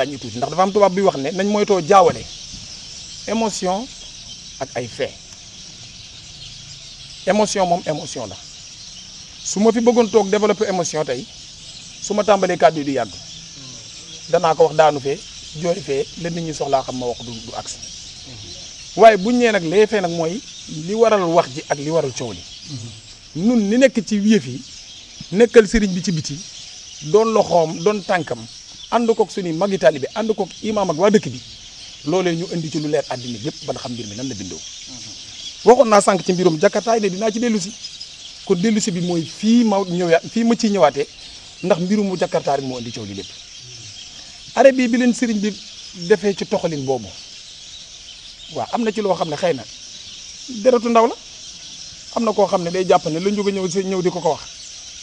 wàññi tuuti ndax dafa am tubaab bi wax ne nañ moytoo jaawale émotion ak ay fait émotion moom émotion la su ma fi bëggoon toog développer émotion tey su ma tàmbalee kàddu yi du yàgg danaa ko wax daanu fee jooy fee la nit ñi soxlaa xam ma wax du agsi waaye buñ ñee nag lee fee nag mooy li waral wax ji ak li waral coow li nun ni nekk ci yëf yi nekkal sëriñ bi ci biti doon loxoom doon tànkam ànd kook suñuy magi taalibe ànd kook imaam ak waa dëkk bi loolee ñu indi ci lu leer àddina yëpp ba nga xam mbir mi nan la bindoo waxoon naa sànq ci mbirum jakartaay ne dinaa ci dellu si kon dellu si bi mooy fii ma ciy ñëwaatee ndax mbirum mu jakartaay rek moo indi coow li lépp arrêt bi leen sëriñ bi defee ci toxalin boobu waaw am na ci loo xam ne xëy na deretu ndaw la am na koo xam ne day jàpp ne la njuga ñëw di ko wax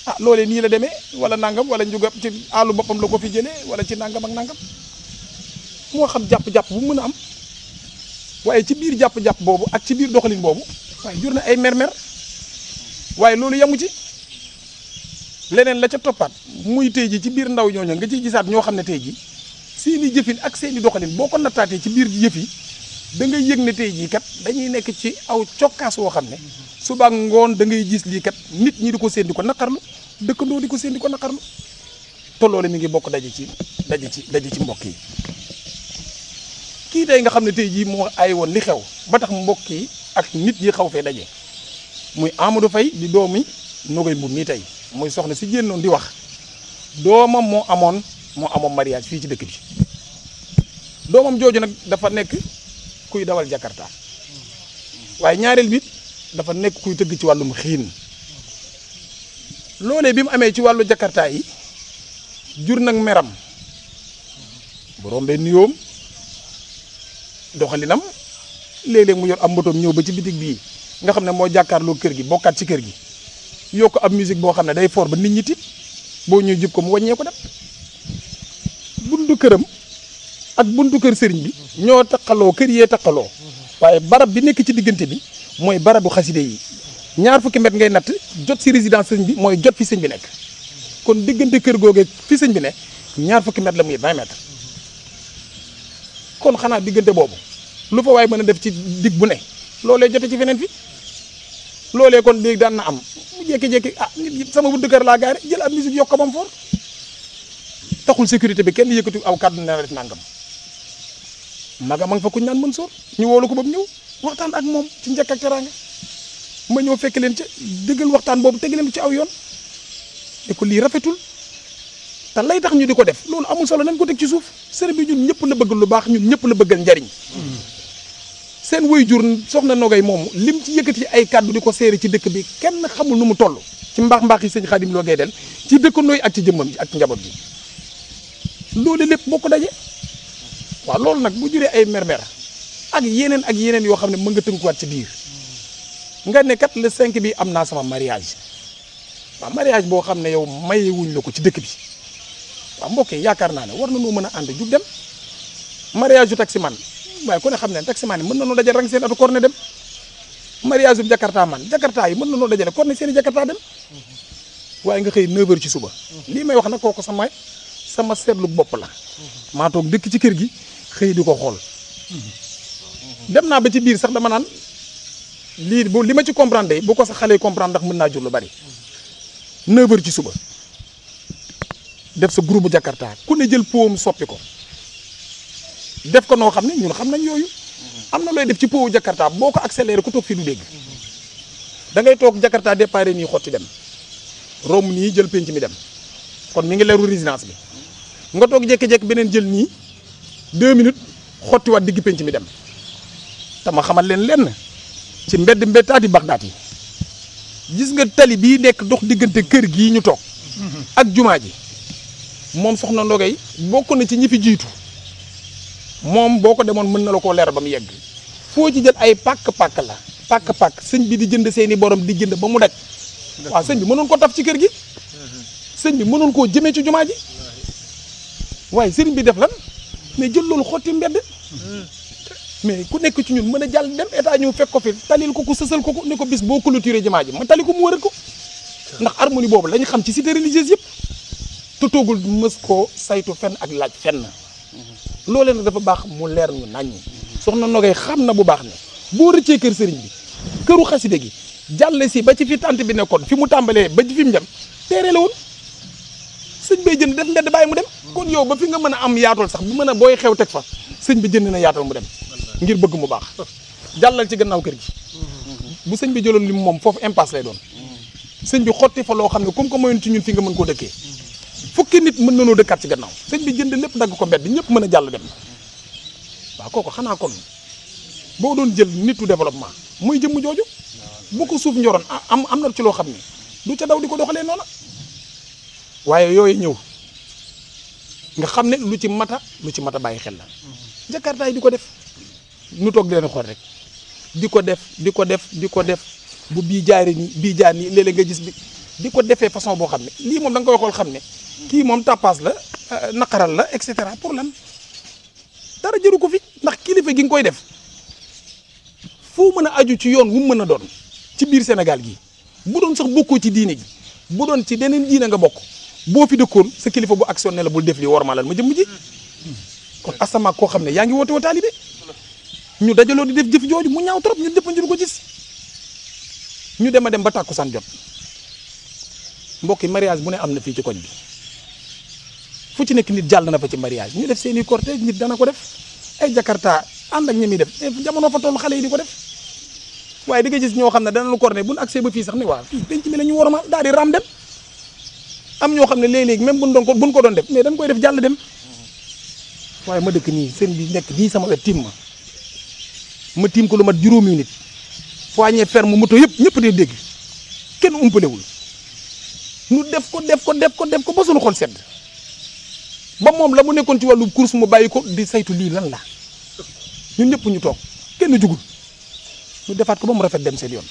ah loolee nii la demee wala nangam wala njuga ci àllu boppam la ko fi jëlee wala ci nangam ak nangam moo xam jàpp-jàpp bu mën a am waaye ci biir jàpp-jàpp boobu ak ci biir doxalin boobu waaye jur na ay mer-mer waaye loolu yamu ci leneen la ca toppaat muy tey ji ci biir ndaw ñooñu nga ciy gisaat ñoo xam ne tey ji seeni jëfin ak seeni doxalin boo ko nattaatee ci biir jëf yi da ngay yëg ne tey jii kat dañuy nekk ci aw cokkaas woo xam ne suba ak ngoon da ngay gis lii kat nit ñi di ko seen di ko naqarlu dëkkandoo di ko seen di ko naqarlu te loolu mi ngi bokk daje ci mbokk yi kii tey nga xam ne tey jii moo ay woon li xew ba tax mbokk yi ak nit yi xaw fee daje muy Amadou Faye di doomi Nogay Mbour mii tey muy soxna si génnoon di wax doomam moo amoon mariage fii ci dëkk bi doomam jooju nag dafa nekk kuy dawal Jakarta waaye ñaareel bi dafa nekk kuy tëgg ci wàllum xiin loolee bi mu amee ci wàllu Jakarta yi jur nag meram bu rombee nuyoom doxalinam léeg-léeg mu yor am motoom ñëw ba ci bitig bii nga xam ne moo jàkkaarloo kër gi bokkaat ci kër gi yokk ab musique boo xam ne day for ba nit ñi tiit boo ñuy jub ko mu wàññee ko dem buntu këram ak buntu kër sëriñ bi ñoo taqaloo kër yee taqaloo waaye barab bi nekk ci diggante bi mooy barabu xaside yi ñaar fukki mètre ngay natt jot si résidence sëriñ bi mooy jot fi sëñ bi nekk kon diggante kër googee fi sëñ bi ne ñaar fukki mètre la muy 20 mètres kon xanaa diggante boobu lu fa waay mën a def ci dig bu ne loolee jote ci feneen fi loolee kon léegi daan na am mu jékki-jékki ah nit sama buntu kër laa gaare jël ab musique yokk ko ba mu for taxul sécurité bi kenn yëkkati aw kàddu na def nangam maga ma nga fa kuñ naan mën soor ñu woolu ko ba mu ñëw waxtaan ak moom ci njëkk ak teraanga ma ñëw fekk leen ca dëggal waxtaan boobu teg leen ci aw yoon ne ko lii rafetul te lay tax ñu di ko def loolu amul solo nañ ko teg ci suuf sëriñ bi ñun ñëpp la bëgg lu baax ñun ñëpp la bëggal njariñ seen waajur soxna Nogay moomu lim ci yëkkati ay kàddu di ko seere ci dëkk bi kenn xamul nu mu toll ci mbaax yi sëñ Xaadim Lo Gaydel ci dëkkandoo yi ak ci jëmmam ji ak njaboot bi loolu lépp boo ko daje waaw loolu nag bu juree ay mermer ak yeneen yoo xam ne mën nga tënkuwaat ci biir nga ne kat le 5 bi am naa sama mariage waaw mariage boo xam ne yow mayewuñ la ko ci dëkk bi waaw mbokk yi yaakaar naa ne war na noo mën a ànd jug dem mariage yu taximan waaye ku ne xam ne taximan yi mën na noo dajale rang seen atu korne dem mariage yu Jakarta yi mën na noo dajale korne seen i Jakarta dem waaye nga xëy 9h ci suba lii may wax nag kooku sama seetlu bopp la maa toog dëkk ci kër gi xëy di ko xool dem naa ba ci biir sax dama naan li ma ci comprendre bu ko sax xale yi comprendre ndax mën naa jur lu bari 9h ci suba def sa groupe Jakarta ku ne jël powam soppi ko def ko noo xam ne ñun xam nañ yooyu am na looy def ci powu Jakarta boo ko accéléré ku toog fii du dégg da ngay toog Jakarta départ nii xotti dem romb nii jël penc mi dem kon mi ngi leeru résidence bi nga toog jékki-jékki beneen jël nii 2 minutes xottiwaat digg penc mi dem te ma xamal leen lenn ci mbeddaati Baxdaat yi gis nga tali bii nekk dox diggante kër gii ñu toog ak jumaa ji moom soxna Nogay bokk na ci ñi fi jiitu moom boo ko demoon mën na la koo leer ba mu yegg foo ci jël ay pàkk la pàkk sëñ bi di jënd seeni borom di jënd ba mu daj waaw sëñ bi mënoon ko taf ci kër gi sëñ bi mënoon koo jëmee ci jumaa ji waaye sëriñ bi def lan mais jël loolu xotti mbedd mais ku nekk ci ñun mën a jàll dem état ñëw fekk ko fi talil ko sësal ko ne ko bis boo clôturé jumaa ji ma tali ko mu wëral ko ndax harmonie boobu la ñu xam ci cité religieuse yëpp te toogul mës koo saytu fenn ak laaj fenn loolee nag dafa baax mu leer ñu naññi soxna Nogay xam na bu baax ne boo rëccee kër sëriñ bi këru xaside gi jàlle si ba ci fi tànt bi nekkoon fi mu tàmbalee ba ci fi mu jëm teere la woon sëñ bay jënd def mbedd bàyyi mu dem kon yow ba fi nga mën a am yaatal sax bu mën a booy xew teg fa sëñ bi jënd na yaatal mu dem ngir bëgg mu baax jàllal ci gannaaw kër gi bu sëñ bi jëloon li moom foofu impasse lay doon sëñ bi xotti fa loo xam ne comme que moyoon ci ñun fi nga mën koo dëkkee fukki nit mën nanoo dëkkaat ci gannaaw sëñ bi jënd lépp dagg ko mbedd ñëpp mën a jàll dem waaw kooku xanaa kon boo doon jël nitu développement muy jëmm jooju bu ko suuf njoroon am na ci loo xam ne du ca daw di ko doxalee noonu waaye yooyu ñëw nga xam ne lu ci mata bàyyi xel la Jakarta yi di ko def nu toog di leen xool rek di ko def bu bii jaaree nii bii jaar nii léeg-léeg nga gis bi di ko defee façon boo xam ne lii moom da nga koy xool xam ne kii moom tappaas la naqaral la et cetera pour lan dara jëru ko fi ndax kilifa gi nga koy def foo mën a aju ci yoon wu mu mën a doon ci biir Sénégal gi bu doon sax bokkoo ci diine gi bu doon ci deneen diine nga bokk boo fi dëkkoon sa kilifa bu action ne la bul def li wormaalal ma jëmm ji kon asama koo xam ne yaa ngi woote wa taalibe ñu dajaloo di def jëf jooju mu ñaaw trop ñun jëppandiru ko gis ñu dem a dem ba tàkkusaan jot mbokki mariage bu ne am na fii ci koñ bi fu ci nekk nit jàll na fa ci mariage ñu def seeni cortège nit dana ko def ay Jakarta ànd ak ñi muy def jamono fa toll xale yi di ko def waaye di nga gis ñoo xam ne danañu corné buñ accès ba fii sax ne waa fii penc mi la ñu worma daal di ram dem am ñoo xam ne léeg-léeg même buñ ko doon def mais dañ koy def jàll dem waaye ma dëkk nii seen bi nekk nii sama wet tiim ma tiim ko lu mat juróomi nit poignée ferme moto yëpp ñëpp di dégg kenn umpalewul ñu def ko ba suñu xol sedd ba moom la mu nekkoon ci wàllu course mu bàyyi ko di saytu lii lan la ñun ñëpp ñu toog kenn jugul ñu defaat ko ba mu rafet dem seen yoon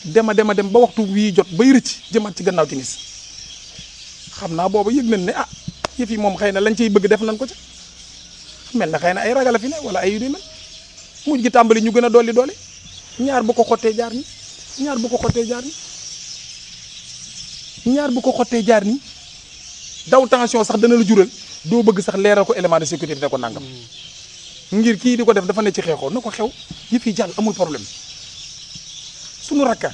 dema dem ba waxtu wii jot bay rëcc jëmaat ci gannaaw timis xam naa booba yëg nañ ne yëf yi moom xëy na lañ ciy bëgg def nañ ko ca mel na xëy na ay ragal a fi ne wala ay yu ni mel mujj gi tàmbali ñu gën a dolli doole ñaar bu ko xottee jaar ni ñaar bu ko xottee jaar ni daw tension sax dana la jural doo bëgg sax leeral ko élément de sécurité ne ko nangam ngir kii di ko def dafa ne ci xeexoo na ko xew yëf yi jàll amul problème suñu rakka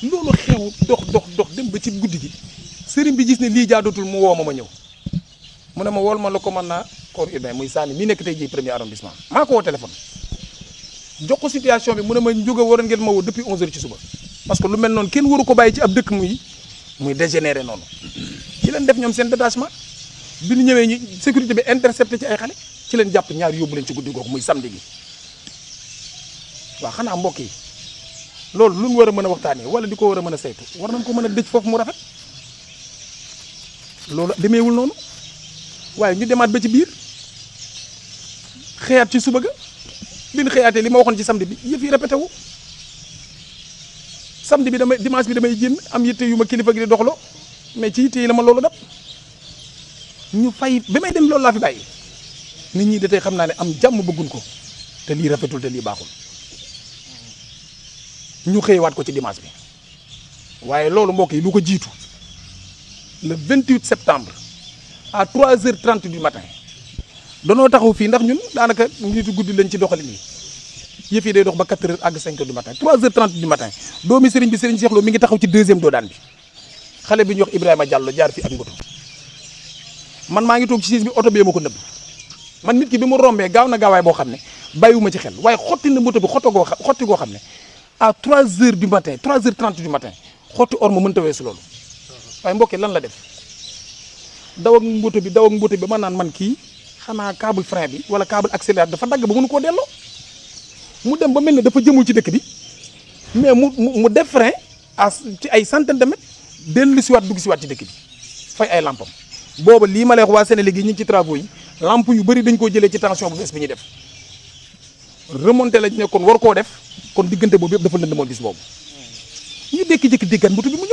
loolu xew dox dem ba ci guddi gi sëriñ bi gis ne lii jaadotul mu woo ma ñëw mu ne ma wool ma le commandant corps urbain muy Sani mi nekk tey jii premier arrondissement maa ko woo téléphone jox ko situation bi mu ne ma jóge waroon ngeen ma woo depuis 11h ci suba parce que lu mel noonu kenn waru ko bàyyi ci ab dëkk muy dégénéré noonu ci leen def ñoom seen détachement bi ñu ñëwee ñi sécurité bi intercepté ci ay xale ci leen jàpp ñaar yóbbu leen ci guddi googu muy samedi gi waaw xanaa mbokk yi loolu lu ñu war a mën a waxtaanee wala di ko war a mën a saytu war nañ ko mën a dëj foofu mu rafet loolu demeewul noonu waaye ñu demaat ba ci biir xëyaat ci suba ga bi ñu xëyaatee li ma waxoon ci samedi bi yëf yi répété wu samedi bi dimanche bi damay génn am yitte yu ma kilifa gi di doxloo mais ci yitte yi la ma loolu dab ñu fay ba may dem loolu laa fi bàyyi nit ñi de tey xam naa ne am jàmm bëggun ko te lii rafetul te lii baaxul ñu xëywaat ko ci dimanche bi waaye loolu mbokk yi lu ko jiitu le 28 septembre à 3h30 du matin danoo taxaw fii ndax ñun daanaka nitu guddi lañ ci doxali nii yëf yi day dox ba 4h àgg 5h du matin 3h30 du matin doomi sëriñ bi sëriñ Cheikh Lo mi ngi taxaw ci deuxième doodaan bi xale bi ñu wax Ibrahima Diallo jaar fi ak ngoto man maa ngi toog ci siis bi oto bee ma ko nëbb man nit ki bi mu rombee gaaw na gaawaay boo xam ne bàyyiwuma ci xel waaye xotti na moto bi xotti goo xam ne à 3h du matin 3h30 du matin xotti or ma mënta weesu loolu waaye mbokki lan la def daw ak moto bi ma naan man kii xanaa câble frein bi wala câble accélérateur dafa dagg ba mënu koo delloo mu dem ba mel ne dafa jëmul ci dëkk bi mais mu def frein ci ay centaine de mètres dellu siwaat dugg siwaat ci dëkk bi fay ay lampam booba lii ma lay wax waa Sénégal gi ñu ngi ci travaux yi lamp yu bëri dañ koo jëlee ci tension bu bees bi ñuy def remonté la ñu ne kon war koo def kon diggante boobu yëpp dafa lënd moon bis boobu ñu dékki-jékki déggan moto bi mu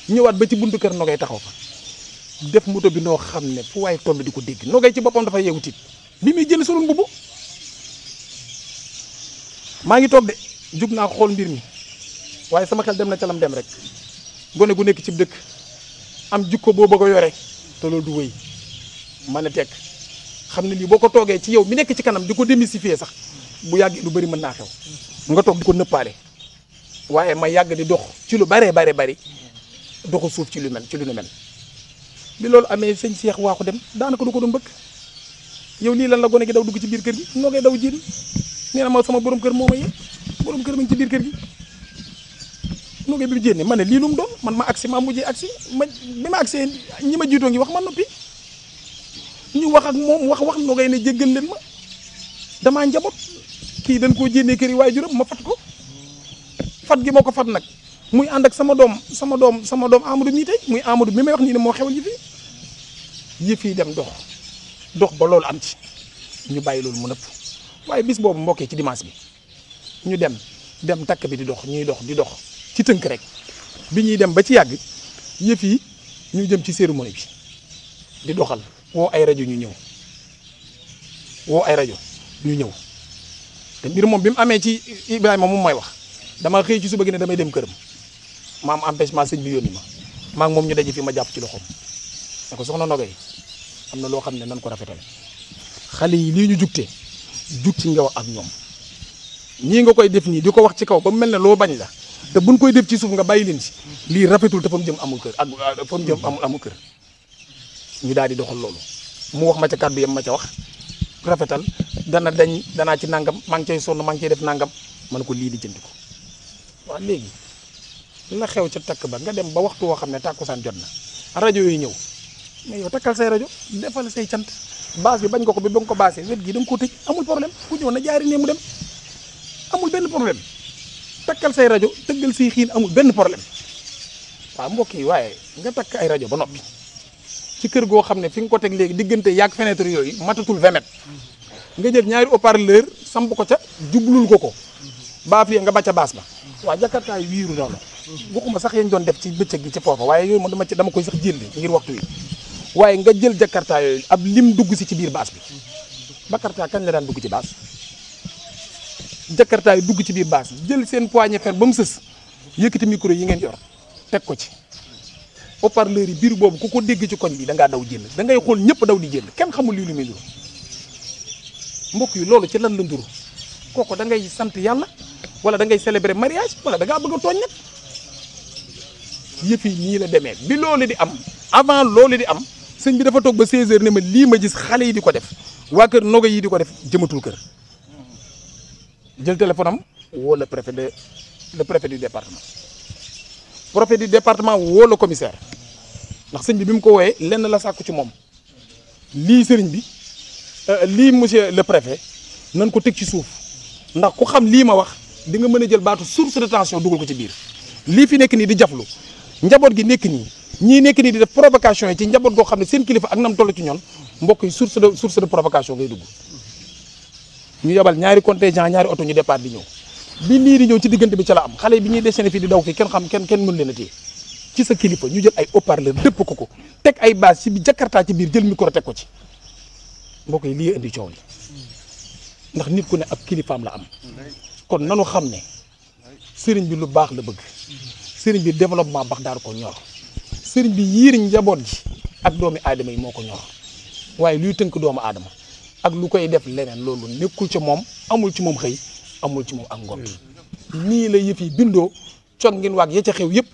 ñëwaat ba ci buntu kër Nogay taxaw fa def moto bi noo xam ne fu waaye toll di ko dégg Nogay ci boppam dafa yeewu tiit bi muy jël solul mbubu maa ngi toog de jug naa xool mbir mi waaye sama xel dem na ca lam dem rek gone gu nekk ci dëkk am jikko boo bëgg a yore te loolu du wëy mën a tekk xam ne lii boo ko toogee ci yow mi nekk ci kanam di ko démystifier sax bu yàggee lu bëri mën naa xew nga toog di ko nëppaale waaye ma yàgg di dox ci lu baree bari doxu suuf ci lu nu mel bi loolu amee sëñ Cheikh waaxu dem daanaka du ko doon bëgg yow lii lan la gone gi daw dugg ci biir kër gi noo koy daw jéem nee na ma sama borom kër moo ma yee borom kër ma ngi ci biir kër gi noo koy bi jénne ma ne lii lu mu doon man ma agsi ma mujjee agsi bi ma agsee ñi ma jiitoo ngi wax ma noppi ñu wax ak moom wax noo koy ne jéggal leen ma damaa njaboot kii dañ koo jénnee kër yi waajuram ma fat ko fat gi moo ko fat nag muy ànd ak sama doom Amadou mii tey muy Amadou mi may wax nii ne moo xewal yëf yi dem dox ba loolu am ci ñu bàyyi loolu mu nëpp waaye bis boobu mbokkee ci dimanche bi ñu dem takk bi di dox ñuy dox di dox ci tënk rek bi ñuy dem ba ci yàgg yëf yi ñu jëm ci cérémonie bi di doxal woo ay rajo ñu ñëw te mbir moom bi mu amee ci Ibrahima moom mooy wax dama xëy ci suba gi ne damay dem këram ma am empêchement sëñ bi yónni ma moom ñu daje fi ma jàpp ci loxoom ne ko soxna Nogay am na loo xam ne nan ko rafetal xale yi lii ñu jugte jug ci nga wax ak ñoom ñii nga koy def nii di ko wax ci kaw ba mu mel ne loo bañ la te buñ koy def ci suuf nga bàyyi leen si lii rafetul te fa mu jëm amul kër ak fa mu jëm amul kër ñu daal di doxal loolu mu wax ma ca kàddu yam ma ca wax rafetal danaa ci nangam maa ngi cay sonn maa ngi cay def nangam man ko lii di jënd ko waaw léegi la xew ca takk ba nga dem ba waxtu woo xam ne tàkkusaan jot na rajo yooyu ñëw mais yow takkal say rajo defal say cant base bi bañ nga ko bi ba nga ko baasee wet gi da nga ko tëj amul problème ku ñëw na jaari ne mu dem amul benn problème takkal say rajo tëggal say xiin amul benn problème waaw mbokk yi waaye nga takk ay rajo ba noppi ci kër goo xam ne fi nga ko teg léegi diggante yaag fenêtre yooyu matatul 20 mètres nga jël ñaari haut-parleur samp ko ca jublul ko baa fi nga bàcca baas ba waaw jakartaay wiiru noonu waxuma sax yañ doon def ci bëccëg gi ci foofa waaye yooyu moom dama koy sax jëlli ngir waxtu wi waaye nga jël jakarta yooyu ab lim dugg si ci biir baas bi bakarta kañ la daan dugg ci baas jakarta yi dugg ci biir baas jël seen poignée fer ba mu sës yëkkati micro yi ngeen yor teg ko ci haut-parleur yi biir boobu ku ko dégg ci koñ bi da ngaa daw jël da ngay xool ñëpp daw di jël kenn xamul lii lu muy nduru mbokk yi loolu ci lan la nduru kooku da ngay sant yàlla wala da ngay célébrer mariage wala da ngaa bëgg a tooñ nag yëf yi nii la demee bi loolu di am avant loolu di am sëñ bi dafa toog ba 16h ne ma lii ma gis xale yi di ko def waa kër Noga yi di ko def jëmatul kër jël téléphone am woo le préfet du département préfet du département woo le commissaire ndax sëñ bi mu ko wooyee lenn la sàkku ci moom lii sëriñ bi lii monsieur le préfet nan ko teg ci suuf ndax ku xam lii ma wax di nga mën a jël baatu source de tension dugal ko ci biir lii fi nekk nii di jaflu njaboot gi nekk nii ñii nekk nii di def provocation yi ci njaboot goo xam ne seen kilifa ak nam toll ci ñoon mbokk yi source de provocation ngay dugg ñu yebal ñaari contingent ñaari oto ñu départ di ñëw bi lii di ñëw ci diggante bi ca la am xale bi ñuy dessiné fii di daw fii kenn mën leen a téye ci sa kilifa ñu jël ay haut-parleur dëpp ko teg ay base ci bi jakarta ci biir jël micro teg ko ci mbokk yi lii indi coow li ndax nit ku ne ak kilifaam la am kon nanu xam ne sëriñ bi lu baax la bëgg sëriñ bi développement bax daar ko ñor sëriñ bi yiir njaboot ji ak doomi aadama yi moo ko ñor waaye luy tënk doomu aadama ak lu koy def leneen loolu nekkul ci moom amul ci moom xëy amul ci moom ak ngont nii la yëf yi bindoo con ngeen waag ya ca xew yëpp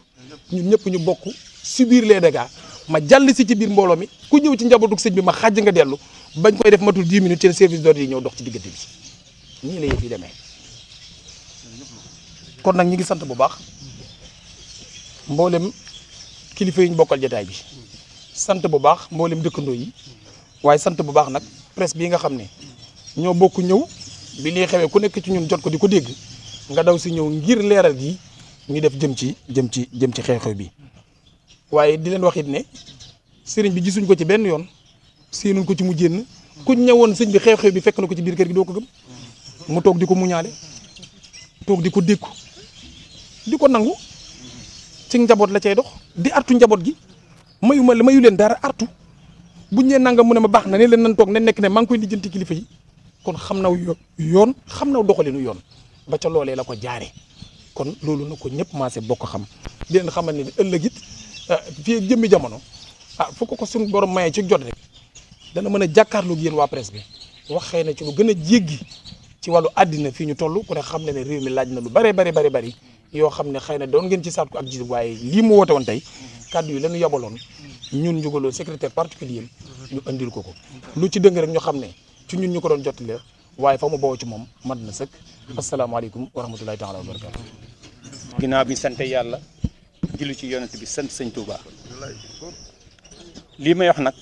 ñun ñëpp ñu bokk subir les dégâts ma jàll si ci biir mbooloo mi ku ñëw ci njabootu sëñ bi ma xàjj nga dellu bañ koy def matul 10 minutes ci service d'ordre yi ñëw dox ci diggante bi nii la yëf yi demee kon nag ñi ngi sant bu baax mboolem kilifa yi ñu bokkal jotaay bi sant bu baax mboolem dëkkandoo yi waaye sant bu baax nag presse bii nga xam ne ñoo bokk ñëw bi lii xewee ku nekk ci ñun jot ko di ko dégg nga daw si ñëw ngir leeral gi ñu def jëm ci xew-xew bi waaye di leen wax it ne sëriñ bi gisuñ ko ci benn yoon séenuñ ko ci mu génn kuñ ñëwoon sëñ bi xew-xew bi fekk na ko ci biir kër gi doo ko gëm mu toog di ko muñaale toog di ko dékku di ko nangu ci njaboot la cay dox di artu njaboot gi mayu leen dara artu buñ nee nangam mu ne ma baax na ne leen nan toog ne nekk ne maa ngi koy lijjanti kilifa yi kon xam naw yoon xam naw doxalinu yoon ba ca loolee la ko jaare kon loolu na ko ñëpp maase bokk xam di leen xamal ne ëllëg it fii jëmmi jamono fu ko suñu borom mayee ci jot rek dana mën a jàkkaarloog yéen waa presse bi wax xëy na ci lu gën a jéggi ci wàllu àddina fii ñu toll ku ne xam ne réew mi laaj na lu bari yoo xam ne xëy na doon ngeen ci sàkku ak ji waaye lii mu woote woon tey kàddu yi lañu yabaloon ñun Ndiouga Lo secrétaire particulier ñu andil ko lu ci dëng rek ñu xam ne ci ñun ñu ko doon jottali waaye fa mu bawoo ci moom mat na sëkk asalaamaaleykum wa rahmatulahi taala wa barakatu ginnaaw bi sant yàlla julli ci yonent bi sant sëñ Touba lii may wax nag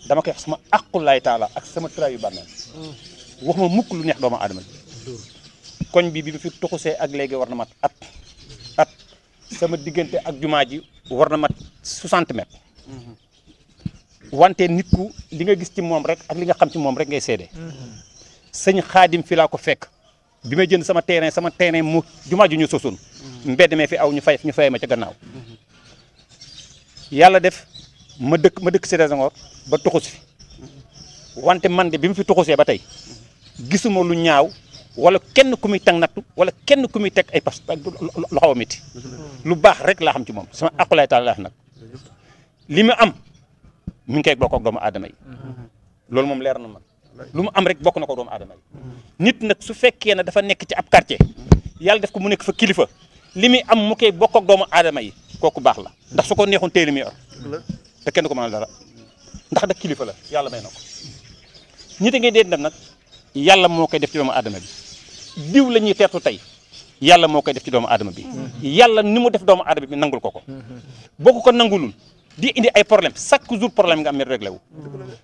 dama koy wax sama aqulaay taala ak sama tra yu bànneel wax ma mukk lu neex doomu aadama koñ bi mu fi tuxusee ak léegi war na mat at sama diggante ak jumaa ji war na mat 60 mètres wante nit ku li nga gis ci moom rek ak li nga xam ci moom rek ngay seede sëñ Xaadim fi laa ko fekk bi may jënd sama terrain mu jumaa ji ñu sosoon mbedd mee fi aw ñu fay ma ca gannaaw yàlla def ma dëkk si Senghor ba tuxus fi wante man de bi mu fi tuxusee ba tey gisuma lu ñaaw wala kenn ku muy teg nattu wala kenn ku muy teg ay pas lu xaw a métti lu baax rek laa xam ci moom sama aqulaay taala nag li mu am mi ngi koy bokk ak doomu aadama yi loolu moom leer na man lu mu am rek bokk na ko doomu aadama yi nit nag su fekkee ne dafa nekk ci ab quartier yàlla def ko mu nekk fa kilifa li muy am mu koy bokk ak doomu aadama yi kooku baax la ndax su ko neexoon tey li muy yor te kenn ko mën a dara ndax da kilifa la yàlla may na ko nit a ngay dee dem nag yàlla moo koy def ci doomu aadama bi diw la ñuy teertu tey yàlla moo koy def ci doomu aadama bi yàlla ni mu def doomu aadama bi nangul ko boo ko nangulul di indi ay problème chaque jour problème nga am réglé wu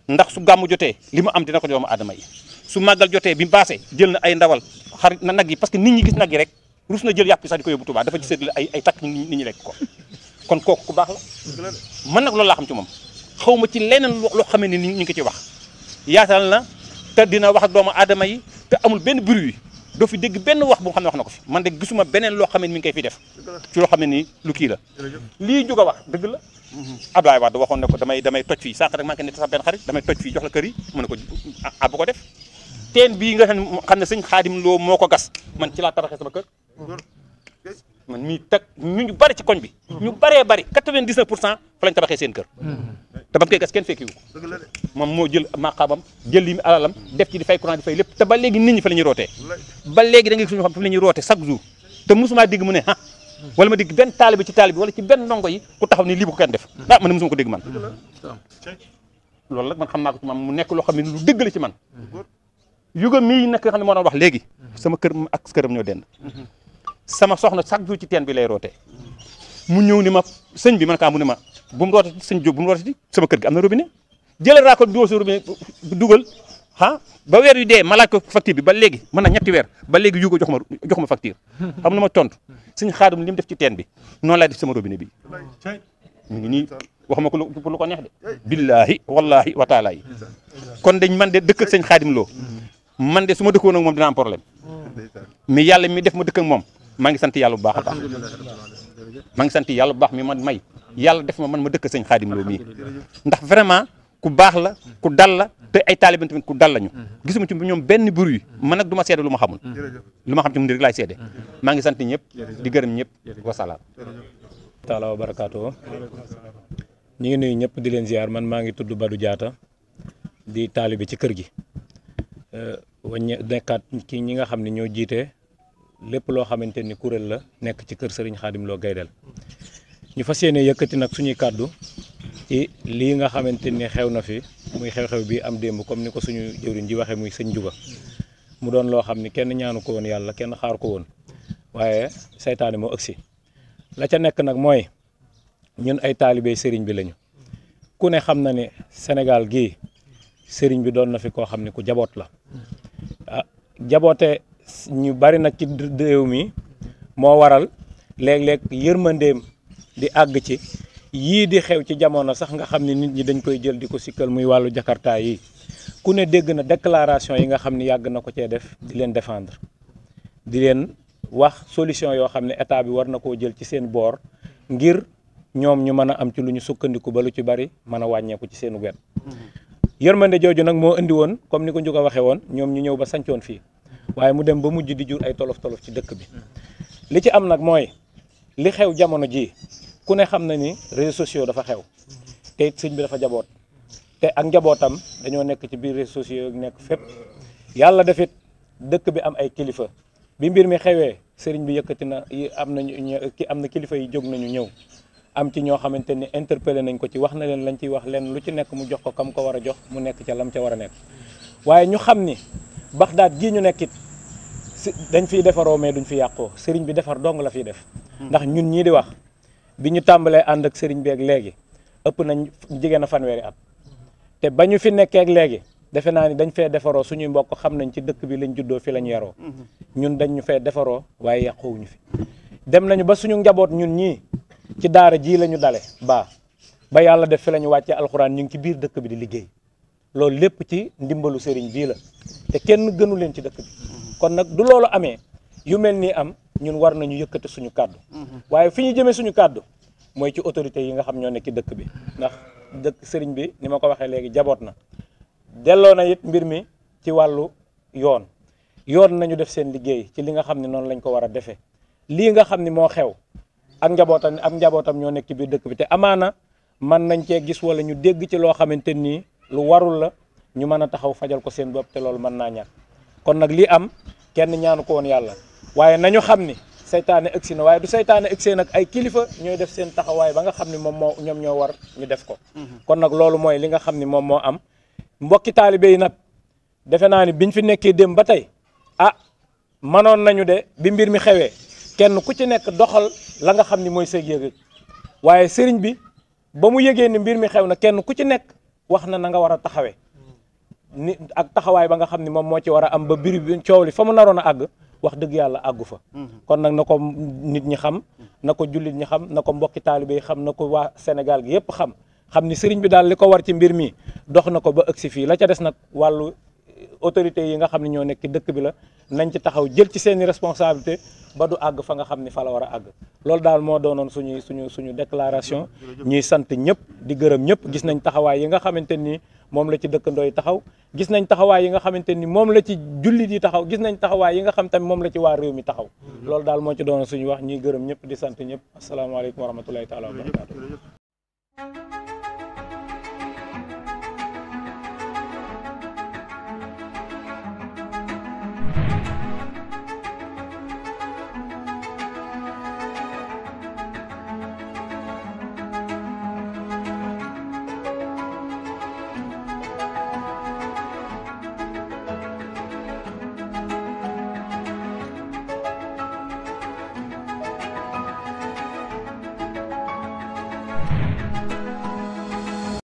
ndax su gàmmu jotee li mu am dina ko doomu aadama yi su màggal jotee bi baasee jël na ay ndawal xarit na nag yi parce que nit ñi gis nag yi rek rus na jël yàpp sax di ko yóbbu Tuubaa dafa ci séddale ay takk nit ñi lekk ko kon kooku ku baax la man nag loolu laa xam ci moom xaw ma ci leneen loo xamee ne ni ñu ngi ci wax yaatal na te dina wax ak doomu aadama yi te amul benn bruit doo fi dégg benn wax bu xam ne wax na ko fi man de gisuma beneen loo xam ne mi ngi koy fi def ci loo xam ne nii lu kii la lii Ndiouga wax dëgg la Abdoulaye Wade waxoon ne ko damay toj fii sànq rek maa ngi ne sax benn xarit damay toj fii jox la kër yi mu ne ko bu ko def teen bii nga xam ne sëñ Xaadim Lo moo ko gas man ci laa tabaxee sama kër man mii teg ñu bari ci koñ bi ñu baree bari 99 pour cent fa lañ tabaxee seen kër te ba mu koy gas kenn fekkiwu ko moom moo jël maqaamam jël li alalam def ci di fay courant di fay lépp te ba léegi nit ñi fa la ñuy rootee ba léegi da nga gis suñu xam fa la ñuy roote chaque jour te musuma dégg mu ne wala ma dégg benn taalibe ci taalibe wala ci benn ndongo yi ku taxaw ni lii bu ko kenn def man ne musuma ko dégg man loolu nag man xam naa ko ci man mu nekk loo xam ne lu dëgg la ci man Ndiouga mii nag nga xam ne moo doon wax léegi sama kër ak këram ñoo dend sama soxna chaque jour ci teen bi lay rootee mu ñëw ni ma sëñ bi man kaa mu ne ma bu mu rootati sëñ Diop bu mu rootati sama kër gi am na robinet jëlal raa ko dugal sa robinet dugal ba weer yu dee ma laaj ko facture bi ba léegi mën na ñetti weer ba léegi Ndiouga jox ma facture xam na ma tontu sëñ Xaadim li mu def ci teen bi noonu laay def sama robinet bi mu ngi nii waxuma ko lu ko neex de billaahi wallaahi wa taala yi kon dañ man de dëkk ak sëñ Xaadim Lo man de su ma dëkkoon ak moom dina am problème mais yàlla mi def ma dëkk ak moom maa ngi sant yàlla bu baax a baax maa ngi sant yàlla bu baax mi man may yàlla def ma dëkk sëñ Xaadim Lo mii ndax vraiment ku baax la ku dal la te ay taalibe tamit ku dal lañu gisuma ci ñoom benn bruit man nag du ma seede lu ma xamul lu ma xam ci mu rek laay seede maa ngi sant ñëpp di gërëm ñëpp wasalaam taala wa barakaatu ñu ngi nuyu ñëpp di leen ziar man maa ngi tudd Badou Diatta di taalibe ci kër gi waññe nekkaat ci ñi nga xam ne ñoo jiite lépp loo xamante ni kuréel la nekk ci kër Serigne Khadim Lo Gaydel ñu fas yéene yëkkati nag suñuy kàddu ci lii nga xamante ni xew na fi muy xew-xew bi am démb comme ni ko suñu jëwriñ ji waxee muy sëñ Ndiouga mu doon loo xam ni kenn ñaanu ko woon yàlla kenn xaar ko woon waaye saytaane moo ëgsi la ca nekk nag mooy ñun ay taalibey sëriñ bi lañu ku ne xam na ne Sénégal gii sëriñ bi doon na fi koo xam ne ku jaboot la jaboote ñu bari nag ci réew mi moo waral léeg-léeg yërmandeem di àgg ci yii di xew ci jamono sax nga xam ne nit ñi dañ koy jël di ko sikkal muy wàllu jakarta yi ku ne dégg na déclaration yi nga xam ne yàgg na ko cee def di leen défendre di leen wax solution yoo xam ne état bi war na koo jël ci seen boor ngir ñoom ñu mën a am ci lu ñu sukkandiku ba lu ci bari mën a wàññeeku ci seen wet yërmande jooju nag moo indi woon comme ni ko Ndiouga waxee woon ñoom ñu ñëw ba sancoon fii waaye mu dem ba mujj di jur ay tolof-tolof ci dëkk bi li ci am nag mooy li xew jamono ji ku ne xam na ni réseaux sociaux dafa xew te it sëñ bi dafa jaboot te ak njabootam dañoo nekk ci biir réseaux sociaux yi nekk fépp yàlla defit dëkk bi am ay kilifa bi mbir mi xewee sëriñ bi yëkkati na am na kilifa yi jóg nañu ñëw am ci ñoo xamante ni interpellé nañ ko ci wax na leen lañ ciy wax leen lu ci nekk mu jox ko kam ko war a jox mu nekk ca lam ca war a nekk waaye ñu xam ni Baxdaad gii ñu nekkit dañ fiy defaroo mais duñ fi yàqoo sëriñ bi defar dong la fiy def ndax ñun ñii di wax bi ñu tàmbalee ànd ak sëriñ bi ak léegi ëpp nañ jigéen a fanweeri at te ba ñu fi nekkee ak léegi defe naa ni dañ fee defaroo suñuy mbokk xam nañ ci dëkk bi lañ juddoo fi lañ yaroo ñun dañ ñu fee defaroo waaye yàquwuñu fi dem nañu ba suñu njaboot ñun ñii ci daara jii la ñu dale ba yàlla def fi la ñu wàccee alxuraan ñu ngi ci biir dëkk bi di liggéey loolu lépp ci ndimbalu sëriñ bii la te kenn gënu leen ci dëkk bi kon nag du loolu amee yu mel nii am ñun war nañu yëkkati suñu kàddu waaye fi ñu jëmee suñu kàddu mooy ci autorité yi nga xam ñoo nekk ci dëkk bi ndax dëkk sëriñ bi ni ma ko waxee léegi jaboot na delloo na it mbir mi ci wàllu yoon nañu def seen liggéey ci li nga xam ne noonu lañ ko war a defee lii nga xam ni moo xew ak njabootam ñoo nekk ci biir dëkk bi te amaana mën nañ cee gis wala ñu dégg ci loo xamante nii lu warul la ñu mën a taxaw fajal ko seen bopp te loolu mën naa ñàkk kon nag lii am kenn ñaanu ko woon yàlla waaye nañu xam ni seytaane ëgsi na waaye du seytaane ëgsee nag ay kilifa ñooy def seen taxawaay ba nga xam ni ñoom ñoo war ñu def ko kon nag loolu mooy li nga xam ni moom moo am mbokki taalibe yi nag defe naa ni biñ fi nekkee dem ba tey manoon nañu de bi mbir mi xewee kenn ku ci nekk doxal la nga xam ni mooy sa yëg waaye sëriñ bi ba mu yëgee ni mbir mi xew na kenn ku ci nekk wax na nga war a taxawee ni ak taxawaay ba nga xam ni moom moo ci war a am ba biri bi coow li fa mu naroon a àgg wax dëgg yàlla àggu fa kon nag na ko nit ñi xam na ko jullit ñi xam na ko mbokki taalibe yi xam na ko waa Sénégal gi yëpp xam ni sëriñ bi daal li ko war ci mbir mi dox na ko ba ëgsi fii la ca des nag wàllu autorités yi nga xam ne ñoo nekk dëkk bi la nañ ci taxaw jël ci seeni responsabilité ba du àgg fa nga xam ni fa la war a àgg loolu daal moo doonoon suñu déclaration ñuy sant ñëpp di gërëm ñëpp gis nañ taxawaay yi nga xamante ni moom la ci dëkkandoo yi taxaw gis nañ taxawaay yi nga xamante ni moom la ci jullit yi taxaw gis nañ taxawaay yi nga xam tamit moom la ci waa réew mi taxaw loolu daal moo ci doonoon suñu wax ñuy gërëm ñëpp di sant ñëpp asalaamaaleykum wa rahmatulahi taala wa barakaatu.